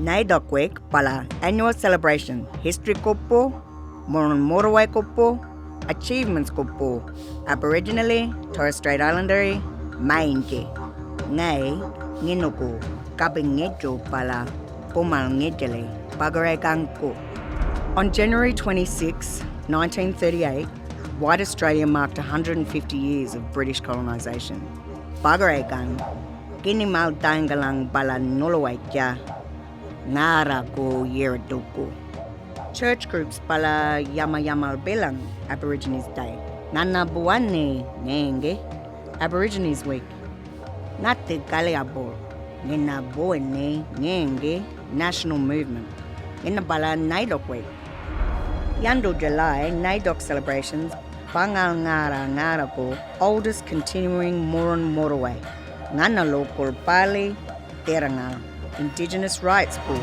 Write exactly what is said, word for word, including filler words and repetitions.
Naitok Week pala annual celebration history kopo, Moron Motorway kopo, achievements kopo, Aboriginal, Torres Strait Islander, main ke. Ngai, nginuku, kaping ngejo pala, pomal ngejele, pagarai kangko. On January twenty-sixth, nineteen thirty-eight, white Australia marked one hundred fifty years of British colonisation. Pagarai kang, kinimal tanggalang pala nulowai kya, ngara ko yiratuku. Church groups pala yama-yamal bilang Aborigines Day. Ngana buane ngenge, Aborigines Week. Ngati kaliabol, ngena buane ngenge, national movement. Ngena pala Naitok Week. Yandu July, Naitok celebrations, pangal ngara ngara ko, oldest continuing Moron Motorway. Ngana local pali, terangal, Indigenous Rights Week.